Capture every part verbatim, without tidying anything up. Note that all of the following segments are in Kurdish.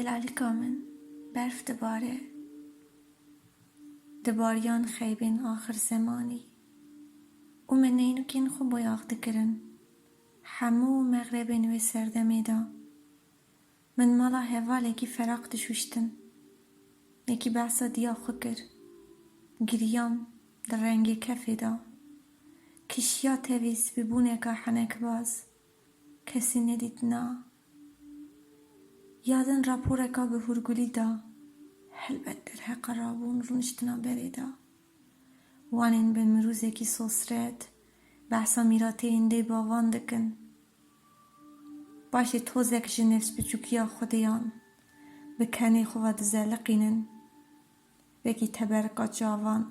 Delalîka min, berf dibare. Dibariyan xeybên axir zemanî û me neynûkên xwe boyax dikirin. Hemû mexrebên wê serdemê de min mala hevalekî feraq dişuştin. Yekî behsa diya xwe kir. Giriyam di rengê kefê de. Kişiya tevî spîbûneka henekbaz. Kesî nedîtina. Ya din raporeka bi hûrgulî da. Helbet derheqa rabûn rûniştina berê da. Wanên bi mirûzekî sosret behsa mîrateyên dê bavan dikin. Paşê tozek ji nefsbiçûkiya xwediyan bi kenê xwe ve dizeliqînin. Wekî teberika çavan.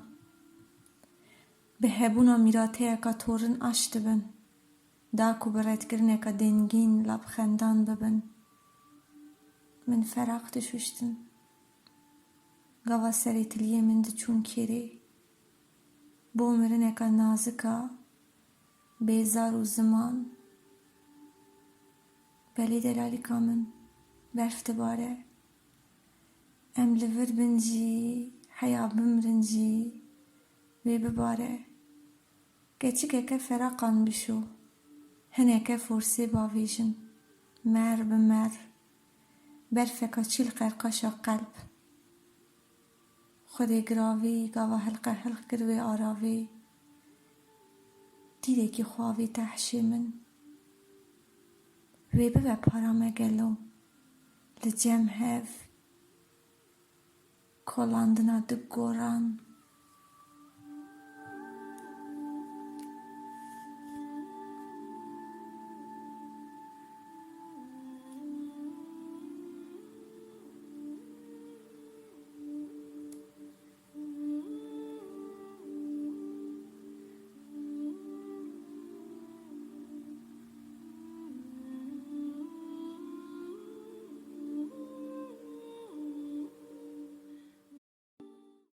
Bi hebûna mîrateyeka torin aş dibin. Da ku bi redkirineka dengîn labxendan bibin. Min feraq dişuştin. Gava serê tiliyê min diçûn kêrê. Bo mirineka nazika, bê zar û ziman. Belê delalîka min, berf dibare. Em li vir bin jî, heya bimrin jî, wê bibare. Keçikeke feraqan bişo, hineke forsê bavêjin, mer bi mer, berfeka çîl qerqaşa qelb. Xwedê giravî gava hilqe hilq kir wê aravê, dîrekî xwe avête hişê min. Wê bibe para me gelo, li cem hev, kolandina du goran.